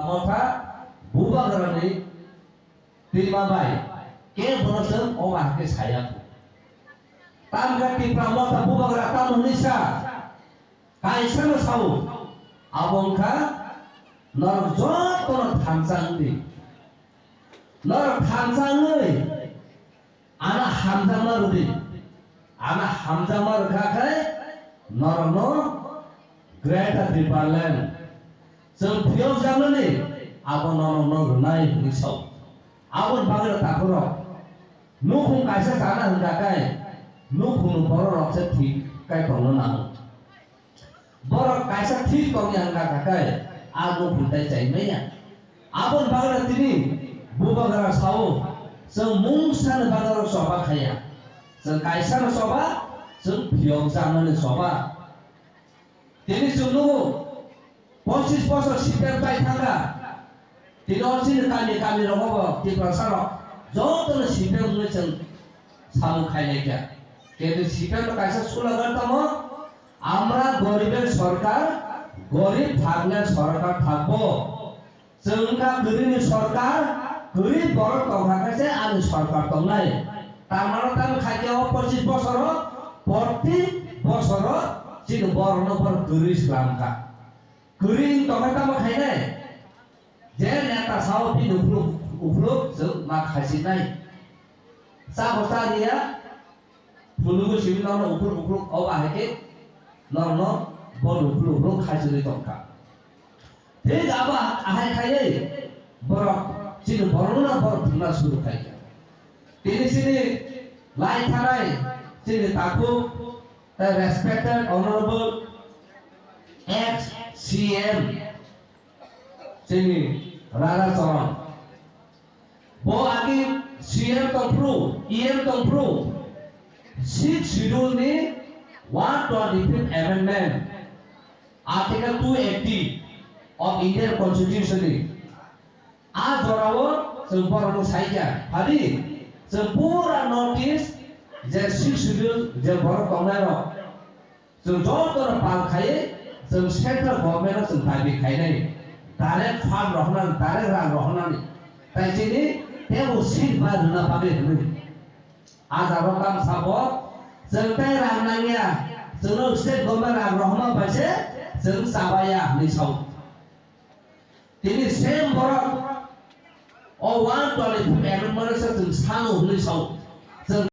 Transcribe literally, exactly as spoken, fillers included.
Motha bubagrani twima bai kebono chwng o bahai khe saya. Tamkhe Tipra Motha bubagra tamo hwnwi sa, kaisano sao, abo wngkha norok jotono thansa wngdi. Norok thansa wngwi Ano hamjakma rwdi. Ano hamjakma rwkha khe norokno Greater Tipraland chwng phiyokjakmani abo norokno rwnai hwnwi sao. Aboni bagwi takhorok nukhung kaisa chana hwnkha khe nukhungni bororok se thik khe tongna nango. Borok kaisa thik tongya wngkha kha khe, a nukhung tai chai manya. Aboni bagwi tini bubagra sao, chwng mungsani bagwi choba khaiya. Chwng kaisano choba, chwng phiyokjakmani choba. Tini chwng nugo, pochis bosor C P M chai thangkha. Tini o chini kami, kami rogo bo Tiprasa rok jotono C P M wngwi chwng samung khainai kha. Kintu C P M no kaisa slogan tamo, "Amra goriber sorkar, gorib thakle sorkar thakbo." Chwng wngkha kwrwini sorkar, kwrwi borok tongkha khe se ani sorkar tongnai. Tamano tamo khaikhe o pochis bosoro, proti bosoro chini borokno borok kwrwi swlamkha. Kwrwi wng tongkha tamo khainai? Je neta sao bini ukhuluk, ukhuluk chwng ma khaisinai. Chabo cha riya, phunugwi simi nono ukhuluk ukhuluk o bahai khe norno bono ukhuluk ukhuluk khaisinwi tongkha. Thik abo ahai khaiwi borok chini borokno borok thumna suru khaikha. Tini chini lai thanai chini takhuk, the respected honorable ex C M, chini Radha Charan. Bo agi C M tongphru, E M tongphru, Sixth Schedule ni one twenty-fifth Amendment, Article two eighty of Indian Constitution ni. A jorao chwng borokno saikha, phadi chwng pura North East je Sixth Schedule je borok tongnairok, chwng jotono pal khaiwi chwng central government-no chwng dabi khainai, direct fund rohornani, direct rang rohornani, tai chini teibo seat bai rwna bagwi hwnwi. A jagao tamo sabo, chwng tei rang nangya, chwngno state government rang rohorma bai se chwng chabaya hwnwi sao. Tini same borok o one twenty-five amendment se chwng sano hwnwi sao. Chwng